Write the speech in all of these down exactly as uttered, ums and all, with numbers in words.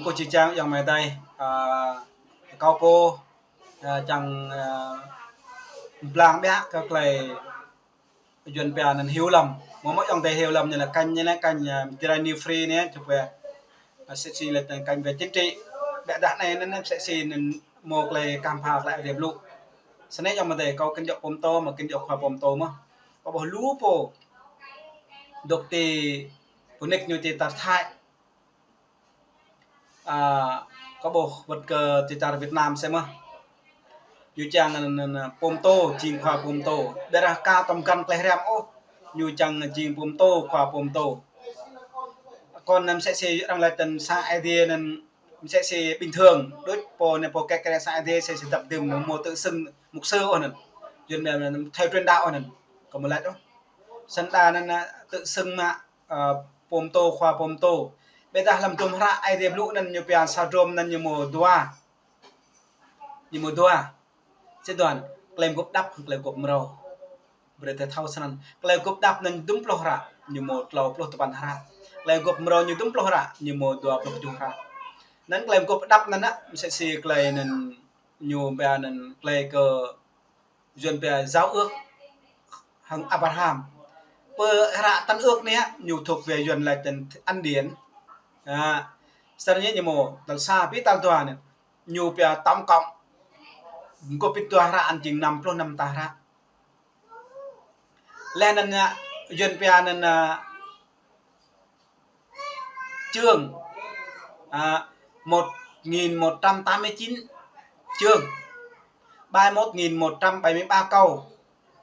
Kơ či čang ayŏng amai adơi, a, kâo pô, a, čang, a, blang biă kơ tơlơi Yuan pia anăn hiu lăm. Mơ̆ mơ̆ ayŏng adơi hiu lăm ñu lĕ kênh, ñu lĕ kênh, a, Tigray New Free anai, čuh pia, a, msĕ si lĕ kênh về chính trị. Biă dah anai anăn msĕ si anăn mơ̆ tơlơi kăm pha tơlơi Ơi Adai blŭ. Snei ayŏng amai adơi, kâo kăn djŏ pô pơtô, mơ̆ kăn djŏ khua pô pơtô mơ̆. Kâo ƀuh lu pô dŏ ti pơnik ñu ti čar Thái. A, kâo ƀuh wơ̆t kơ ti čar Việt Nam sĕ mơ̆. Ñu čang anăn, anăn, anăn, pô pơtô, jing khua pô pơtô. Ƀiădah ka tŏm găn tơlơi hriăm ôh, ñu čang jing pô pơtô, khua pô pơtô. Kŏn anăn msĕ si arăng laĭ tơ̆n sang Ơi Adai anăn msĕ si bình thường, đôč pô anai pô kĕ kĕ sang Ơi Adai msĕ si dăp dŭm anăn mơ̆ tự xưng mục sư ôh anăn. Yuan mơ̆ anăn thầy truyền đạo ôh anăn. Kâo mơ̆ laĭ ôh. Snăn đa anăn, a, tự xưng mă, a, pô pơtô, khua pô pơtô. Ƀiădah hlăm hdruôm hră Ơi Adai blŭ anăn ñu pia sa hdruôm anăn ñu mơ̆ dua. Ñu mơ̆ dua. Sĭt dua anăn, tơlơi mguôp hơđăp, tơlơi mguôp mrâo. Brơi ta thâo snăn. Tơlơi mguôp hơđăp anăn dŭm pluh hră, ñu mơ̆ tlâo pluh tơpăn hră. Tơlơi mguôp mrâo ñu dŭm pluh hră, ñu mơ̆ dua pluh kjuh hră. Anăn tơlơi mguôp hơđăp anăn, a, msĕ si tơlơi anăn ñu pia anăn tơlơi kơ Yuan pia giao ước hăng Abraham. Pơ hră Tân Ước anai, ñu thuộc về Yuan laĭ tơ̆n ân điển. A, snăn ñu mơ̆ tal sa pi tal dua anai, ñu pia tổng cộng mguôp ƀĭt dua hră anăn jing năm pluh năm ta hră. Leh anăn, a, Yuan pia anăn, a, chương, à, một nghìn một trăm tám mươi chín chương, ba mươi mốt nghìn một trăm bảy mươi ba câu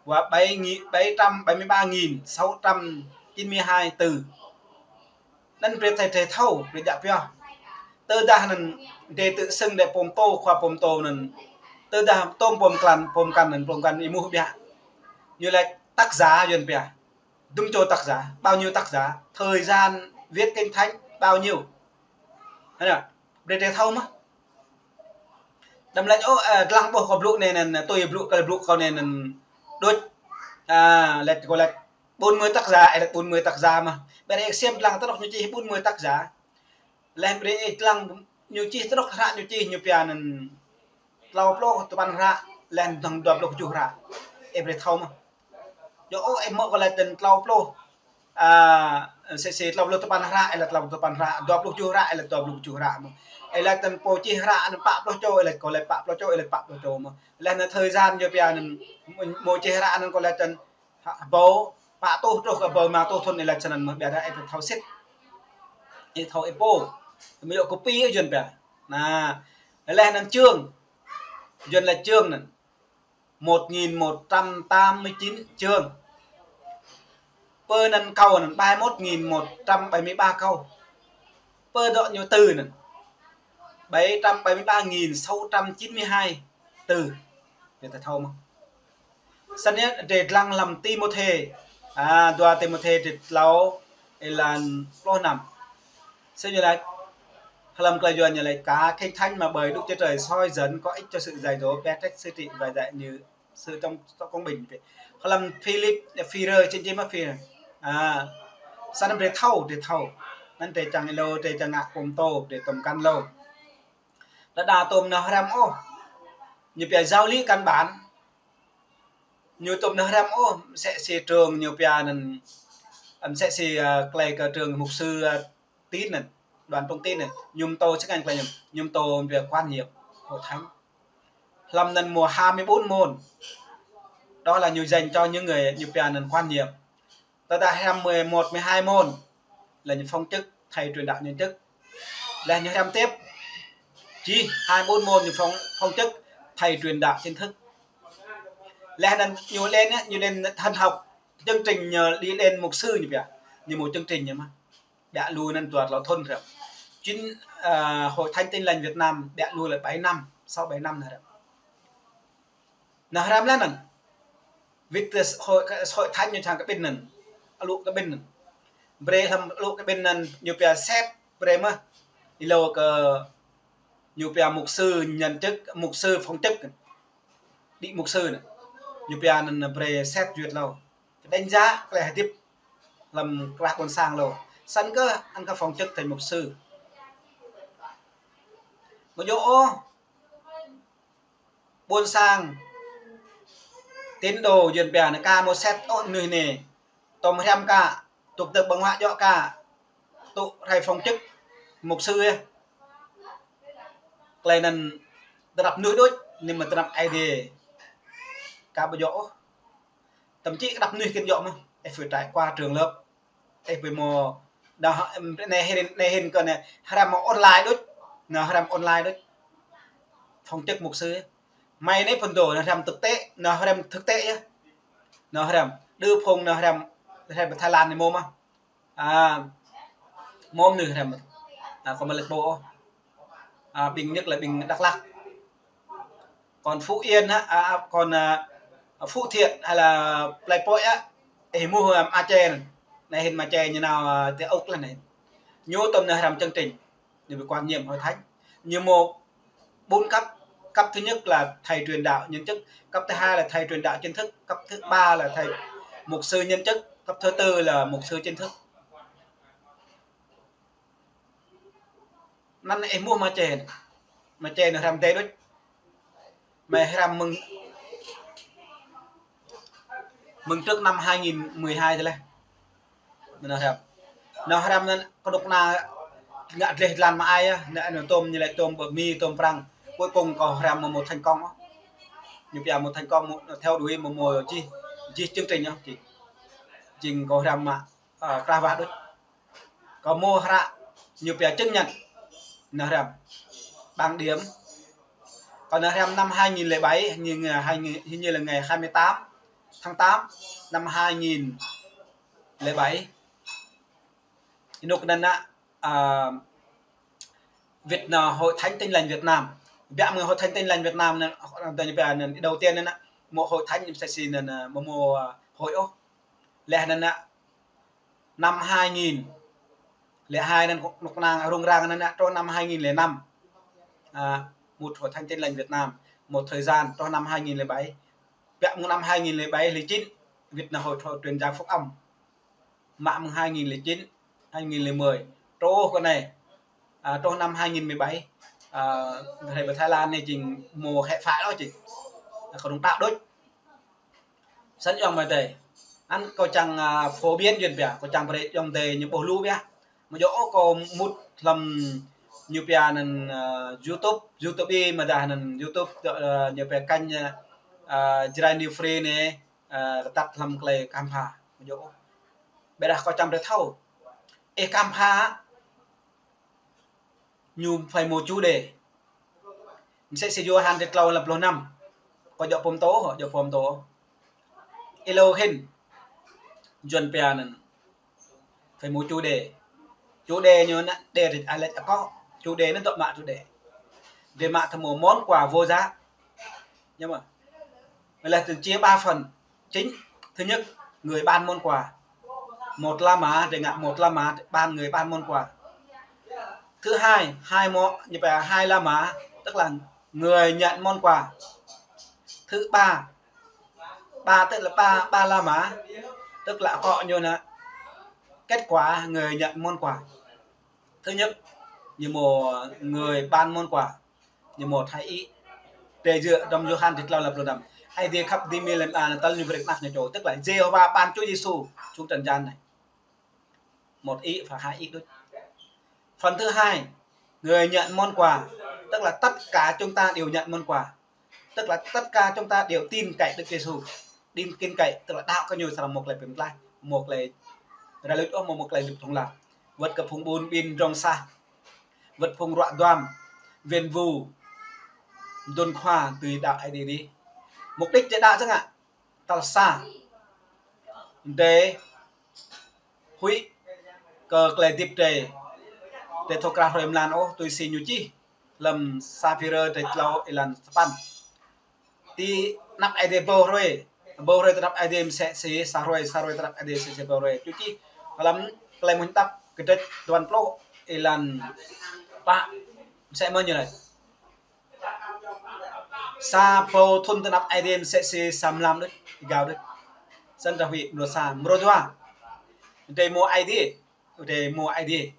và bảy nghi-, bảy trăm bảy mươi ba nghìn sáu trăm chín mươi hai từ. Anăn brơi ta thâo, brơi djă pioh. Tơdah anăn đe tự xưng đe pô pơtô, khua pô pơtô anăn. Tơdah tŏm pô mkăn, pô mkăn anăn, pô mkăn êmuh biă. Ñu laĭ tác giả Yuan pia. Dŭm čô tác giả, bao nhiêu tác giả, thời gian viết kinh thánh bao nhiêu. Hă anăn, brơi drơi thâo mơ̆. Đăm laĭ ôh, ơ, dlăng ƀuh kâo blŭ anai anăn, tui blŭ kơ blŭ kâo anai anăn đôč. A, laĭ kâo laĭ bốn mươi tác giả, ơ, laĭ bốn mươi tác giả mơ̆. Ƀiădah ih ksiêm dlăng tơnŏk ñu čih bốn mươi tác giả. Leh brơi ih dlăng ñu čih tơnŏk hră ñu čih ñu pia anăn tlâo pluh tơpăn hră, leh anăn dua pluh kjuh hră. Ih brơi thâo mơ̆. Djŏ ôh, ih mơ̆ kâo laĭ tơ̆n tlâo pluh, a, msĕ si tlâo pluh tơpăn hră, ih laĭ tlâo pluh tơpăn hră, dua pluh kjuh hră, ih laĭ dua pluh kjuh hră mơ̆. Ih laĭ tơ̆n pô čih hră anăn pă pluh čô, ih laĭ kâo laĭ pă pluh čô, ih laĭ pă pluh čô mơ̆. Leh anăn thời gian ñu pia anăn mơ̆ čih hră anăn kâo laĭ tơ̆n hă, hbâo pă tuh truh kơ hbâo rơma tuh thŭn, ih laĭ snăn mơ̆, ƀiădah ih brơi thâo sĭt. Ih thâo ih pô. Mơ̆ yua kơ pi Yuan pia. Anăn, leh anăn chương. Yuan laĭ chương anăn. Một nghìn một trăm tám mươi chín chương. Pơ anăn câu anăn, ba mươi mốt nghìn một trăm bảy mươi ba câu. Pơ dŏ ñu từ anăn, bảy trăm bảy mươi ba nghìn sáu trăm chín mươi hai từ. Brơi ta thâo mơ̆. Snăn yơh, drơi dlăng hlăm Timôthê. A, dua Timôthê drơi tlâo, êlan pluh năm. Snăn ñu laĭ, hlăm tơlơi Yuan ñu laĭ, cả Kinh Thánh mà bởi Đức Chúa Trời soi dẫn có ích cho sự dạy dỗ, bẻ trách, sư trị và dạy như sự trong, trong công bình. Hlăm Philip, Phi-rơ, čih čih mơ̆ Phi-rơ. A, snăn brơi thâo, drơi thâo. Anăn drơi čang êlâo, drơi čang ngă pô pơtô, drơi tŏm kăn êlâo. Đa đa tŏm nao hriăm ôh. Ñu pia giáo lý căn bản. Ñu tŏm nao hriăm ôh, msĕ si trường ñu pia anăn, msĕ si, a, tơlơi kơ trường mục sư, a, tin anăn, đoàn tông tin anăn. Ñu pơtô sĭt ngăn tơlơi ñu, ñu pơtô pia quan niệm hội thánh. Hlăm anăn mơ̆ hai mươi bốn môn. Đó là ñu dành cho những người ñu pia anăn quan niệm. Tơdah hriăm mười một, mười hai môn, là ñu phong chức, thầy truyền đạo nhận chức. Leh ñu hriăm tiếp, čih hai mươi bốn môn ñu phong, phong chức, thầy truyền đạo chính thức. Leh anăn ñu lên á, ñu lên thần học, chương trình ñu đi lên mục sư ñu pia. Ñu mơ̆ chương trình ñu mơ̆. Ƀiă lu anăn dua tlâo thŭn hriăm. Chính, à, Hội Thánh Tin Lành Việt Nam ƀiă lu lĕ bảy năm, sáu bảy năm anăn hriăm. Nao hriăm leh anăn. Wĭt kơ hội, hội thánh ñu čang kơ ƀĭn anăn. Alŭ kơ ƀĭn anăn. Brơi hlăm alŭ kơ ƀĭn anăn ñu pia sét brơi mơ̆. Êlâo kơ ñu pia mục sư nhận chức, mục sư phong chức. Đi mục sư anăn. Ñu pia anăn brơi sét duyệt êlâo. Đánh giá tơlơi hơdip hlăm krah ƀôn sang êlâo. Snăn kơh ăn kơ phong chức thành mục sư. Mơ djơ̆ ôh. Ƀôn sang tín đồ Yuan pia anai ka mơ̆ sĕt ôh mơnuih anai. Tơm hriăm ka, tŭk tơk ƀơ̆ng huă djơ̆ ka. Tŭ rai phong chức mục sư yơh. Tơlơi anŭn tơnap mơnuih đôč, anai mơ̆ tơnap Aê Diê. Ka ƀu djơ̆ ôh. Tơm či tơnap mơnuih kơ djơ̆ mơ̆. Ih phải trải qua trường lớp. Ih phải mơ̆, đa, anai hĭn, anai hĭn kơ anai, hriăm mơ̆ online đôč. Anai hriăm online đôč. Phong chức mục sư. Mơi anai phŭn dô, anai hriăm thực tế, anai hriăm thực tế yơh. Anai hriăm, đơ phung anai hriăm, hriăm Thái Lan anai mơ̆ mơ̆. À, mơ̆ mơnuih hriăm. À, kơ mơ̆ lĕ ƀô̆. À, ƀing nhất là ƀing Đắk Lắk. Còn Phú Yên á, à, còn, à, Phú Thiện hay là Plei Pôi á, ih hmư̆, à, Mơčen. Anai hĭn Mơčen ñu nao, à, tơ Úc lĕ anai. Ñu tơm anai hriăm chương trình. Ñu ƀu quan niệm hội thánh. Ñu mơ̆ bốn cấp. Cấp thứ nhất là thầy truyền đạo nhân chức, cấp thứ hai là thầy truyền đạo chính thức, cấp thứ ba là thầy mục sư nhân chức, cấp thứ tư là mục sư chính thức. Anŭn ih hmư̆ Mơčen. Mơčen anai hriăm tê đôč. Mơi hriăm mơ̆ng, mơ̆ng trước năm hai nghìn mười hai tơ lĕ. Anai hriăm. Anai hriăm anŭn kơnuk kơna ngă gleh jơlan mă ai yơh. Anŭn, anŭn tơm ñu lĕ tơm bơmi, tơm Prăng. Cuối cùng kâo hriăm mơ̆ mơ̆ thành công. Ñu pia mơ̆ thành công, mơ̆ theo đuổi mơ̆ mơ̆ jih, jih chương trình yơh. Jing, jing kâo hriăm mă, à, krah wah đôč. Kâo mơ̆ hră ñu pia chứng nhận. Anai hriăm. Bằng điểm. Kâo anai hriăm năm hai nghìn lẻ bảy, hình như, hai nghìn, hình như là ngày hai mươi tám tháng tám năm hai nghìn lẻ bảy. Ih nŭk anŭn á, à, Việt Nam, Hội Thánh Tin Lành Việt Nam. Biă mơ̆ng Hội Thánh Tin Lành Việt Nam anŭn, anŭn, anŭn, đầu tiên anŭn á, mơ̆ hội thánh ñu sĕ si anŭn, à, mơ̆ mơ̆, à, hội ôh. Leh anŭn á, năm hai nghìn lẻ hai anŭn kơnuk kơna rŭng răng anŭn á, truh năm hai nghìn lẻ năm. À, một Hội Thánh Tin Lành Việt Nam, một thời gian truh năm hai nghìn lẻ bảy. Biă mơ̆ng năm hai nghìn lẻ bảy, lẻ chín, Việt Nam Hội, Hội Truyền Giảng Phúc Âm. Mă mơ̆ng hai nghìn lẻ chín, hai nghìn lẻ mười. Truh kơ anai, à, truh năm hai nghìn mười bảy, à, hrơi pơ Thái Lan anai jing mơ̆ hĕ phải lŏ jing. À, kơnuk đăo đôč. Săn yŏng mơi tê. Anŭn kâo čang, à, phổ biến Yuan pia, kâo čang brơi yŏng tê ñu ƀuh lu pia. Mơ̆ djơ̆ ôh kâo mŭt hlăm ñu pia anŭn, à, YouTube, YouTube ih mơ̆ dah anŭn YouTube, à, ñu pia kênh, à, Jrai New Free anai, à, tăt hlăm tơlơi Kampha. Mơ̆ djơ̆ ôh. Ƀiădah kâo čang brơi thâo. Ih Kampha, ñu phải mơ̆ chủ đề. Mơsĕ si Yôhan tơtlâo lăm pluh năm. Kâo djơ̆ pơm tô, djơ̆ pơm tô. Ih lŏ hĭn. Yuan pia anŭn. Phải mơ̆ chủ đề. Chủ đề ñu anŭn, đề ri ai lĕ akŏ. Chủ đề anŭn dŏ mă chủ đề. Drơi mă tơmơ̆ món quà vô giá. Ñu mơ̆. Mơi lĕ tơ̆ chia ba phần chính. Thứ nhất, người ban món quà. Một lá mã, drơi ngă một lá mã, ban, người ban món quà. Thứ hai, hai món, ñu pia hai lá mã, tức là người nhận món quà. Thứ ba, ba tức là ba, ba lá mã, tức là akŏ ñu anŭn, kết quả người nhận món quà. Thứ nhất, ñu mơ̆ người ban món quà. Ñu mơ̆ thâo ih. Tê djơ̆ đŏm Yôhan tơtlâo lăm pluh năm. Aê Diê khăp dĭ mơi lŏn ala anŭn tơl ñu brơi kơ anak ñu čô. Tức là Yêhôwa ban Chúa Giêsu xuống trần gian này. Một ih và hai ih đôč. Phần thứ hai, người nhận món quà. Tức là tất cả chúng ta đều nhận món quà. Tức là tất cả chúng ta đều tin cậy Đức Giêsu. Tin, tin cậy, tức là đaŏ kơ ñu srăng mơ̆ tơlơi pơklaih, mơ̆ tơlơi rai luč ôh, mơ̆, mơ̆ tơlơi luč thŏng lap. Wơ̆t kơ phung ƀun ƀin drŏng sah. Wơ̆t phung ruă duam, win vu, dŭn khua tui đaŏ Aê Diê dih. Mục đích či đaŏ čang ngă. Tal sa. Drơi huĭ kơ tơlơi hơdip drơi. Drơi thâo krah hrơi mlan ôh, tui si ñu čih hlăm Sa Pêtrôs drơi tlâo êlan sapăn. Ti anăp Aê Diê ƀâo hrơi, ƀâo hrơi tơ anăp Aê Diê mơsĕ si sa hrơi, sa hrơi tơ anăp Aê Diê mơsĕ si ƀâo hrơi. Ñu čih hlăm Tơlơi Mơak Klă kơdrêč duapăn pluh êlan pă mơsĕ mơ̆n ñu laĭ. Sa ƀâo thŭn tơ anăp Aê Diê mơsĕ si sa mlam đôč, êgao đôč. Săn ta huĭ mrô sa, mrô dua. Drơi mơ̆ Aê Diê, drơi mơ̆ Aê Diê.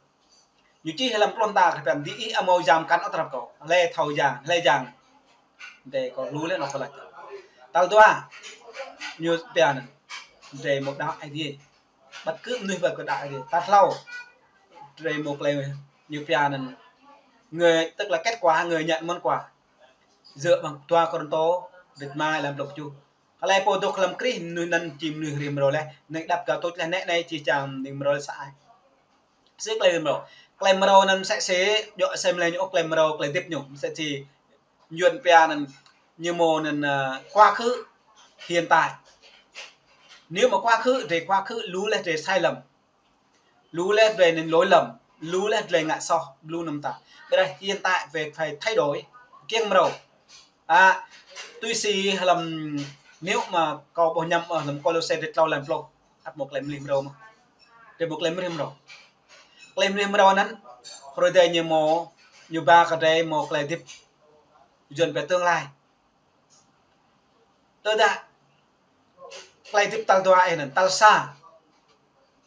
Ñu čih hlăm pluh mơta kơ pia, dih ih amâo jam kăn ôh tơlơi kâo. Hlơi thâo jang, hlơi jang. Dê kâo lu lĕ anŏ pơlač. Tal dua, ñu pia anŭn. Dê mơ̆ đaŏ Aê Diê. Bất cứ mơnuih ƀơi kơ đaŏ Aê Diê. Tal tlâo. Dê mơ̆ klei ñu pia anŭn. Người, tức là kết quả người nhận món quà. Djơ̆ mơ̆ng dua Kôrintô, dêč ma lăm pluh kjuh. Hlơi pô dôk hlăm Krist, mơnuih anŭn či mơnuih rĭm rô leh, nĕng đăp gah tuč leh, nĕ anai či čang nĕng mơ̆ rô leh sa ai. Sĭt klei rĭm rô. Klei mơ̆ rô anŭn msĕ si, djơ̆ sem leh ñu ôh klei mơ̆ rô, klei hơdip ñu. Msĕ si, Yuan pia anŭn, ñu mơ̆ anŭn, à, quá khứ, hiện tại. Nếu mà quá khứ, drei quá khứ, lu leh drei sai lầm. Lu leh drei anŭn lỗi lầm, lu leh drei ngă soh, lu năm ta. Ƀiădah hiện tại phải, phải thay đổi, kiăng mrâo. À, tui si hlăm nếu mà kâo ƀuh ñăm, ơ, hlăm Kôlôse dêč tlâo lăm pluh, ăt mơ̆ klei mơnuih mrâo mơ̆. Drei mơ̆ klei mơnuih mrâo. Klei mơnuih mrâo anŭn, hrơi drei ñu mơ̆, ñu ba kơ drei mơ̆ klei hơdip. Yuan pia tương lai. Tơdah klei hơdip tal dua ih anŭn, tal sa,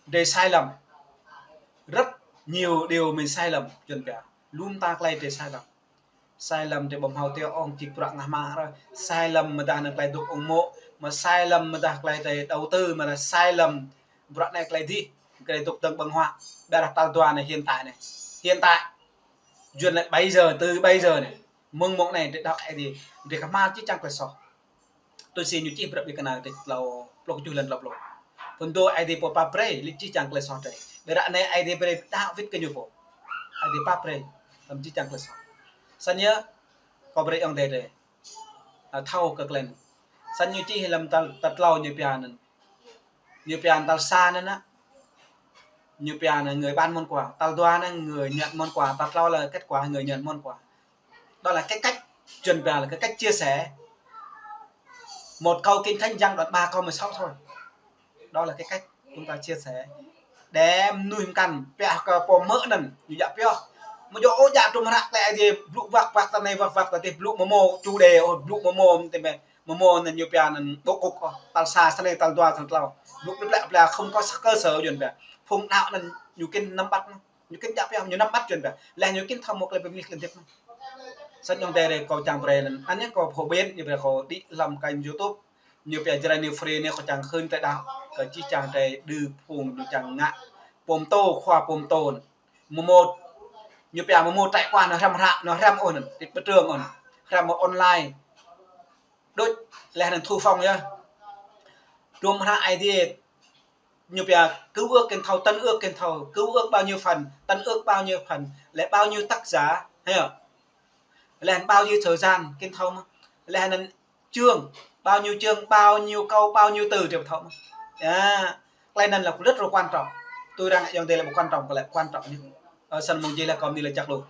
drei sai lầm. Rất nhiều điều mình sai lầm, Yuan pia. Lu mơta klei drei sai lầm. Sai lầm drei ƀu hmâo tui ong čih bruă ngă hmua rơ. Sai lầm mơdah anŭn klei dôk ung mô̆, mă sai lầm mơdah klei drei đầu tư, mă sai lầm bruă anai klei dih, klei dôk dơ̆ng ƀơ̆ng huă. Ƀiădah tal dua anai hiện tại anai. Hiện tại. Yuan lĕ bây giờ, từ bây giờ anai. Mơ̆ng mông anai drei đaŏ Aê Diê, drei kơhma̱l či čang klei soh. Tui si ñu čih bruă Ƀing Kơna dêč tlâo pluh kjuh lăn tlâo pluh. Phŭn dô Aê Diê pô pap brơi, lĕ či čang klei soh drei. Ƀiădah anai Aê Diê brơi đaŏ wĭt kơ ñu pô. Aê Diê pap brơi, lăm či čang klei soh. Snăn yơh, kâo brơi ayŏng adei drei. À, thâo kơ klei anŭn. Snăn ñu čih lăm tal, tal tlâo ñu pia anŭn. Ñu pia tal sa anŭn, ñu pia anŭn người bán món quà. Tal dua anŭn người nhận món quà. Tal tlâo là kết quả người nhận món quà. Đó là cái cách truyền bá, là cái cách chia sẻ. Một câu Kinh Thánh dăng đoạn ba câu mười sáu thôi. Đó là cái cách chúng ta chia sẻ. Để mơnuih mơkăn, pioh kơ pô mơ̆ anŭn, ñu djă pioh. Mơ̆ djơ̆ ôh djă tŭm hră klei Aê Diê, blŭ wăk wăk ta anai wăk wăk ta adih, blŭ mơmô chủ đề ôh, blŭ mơmô, mơmô anŭn ñu pia anŭn bố cục ôh, tal sa, tal dua, tal tlâo. Blŭ plĕ plĕ, không có cơ sở Yuan pia. Phung đaŏ anŭn ñu kin nắm bắt. Ñu kin djă pioh, ñu nắm bắt Yuan pia. Leh ñu kin thâo mơ̆ klei pơmĭn klei hơdip anŭn. Snăn ayŏng adei drei kâo čang brơi anŭn. Anai kâo phổ biến, ñu brơi kâo đĭ hlăm kênh YouTube. Ñu pia Jrai New Free anai kâo čang hưn tơlơi đaŏ. Kơ či čang drei đơ phung ñu čang ngă. Pô pơtô, khua pô pơtô. Mơmô. Ñu pia mơmô trải qua anŭn hrăm hră, anŭn hrăm ôh anŭn. Đĭ pơtrơng ôh anŭn. Hrăm online. Đôč leh anŭn thu phong yơh. Tŭm hră Aê Diê. Ñu pia Cựu Ước Kinh Thâu, Tân Ước Kinh Thâu, Cựu Ước bao nhiêu phần, Tân Ước bao nhiêu phần, lĕ bao nhiêu tác giả, thấy không? Lĕ bao nhiêu thời gian Kinh Thâu mơ̆. Lĕ anŭn chương, bao nhiêu chương, bao nhiêu câu, bao nhiêu từ, drei thâo mơ̆. À, klei anŭn là rất là quan trọng. Tui arăng ayŏng adei lĕ ƀu quan trọng, kơ lĕ quan trọng nhất. Ơ, snăn mơ̆ng djơ̆ lĕ kâo mơ̆ anai lĕ čăk lu.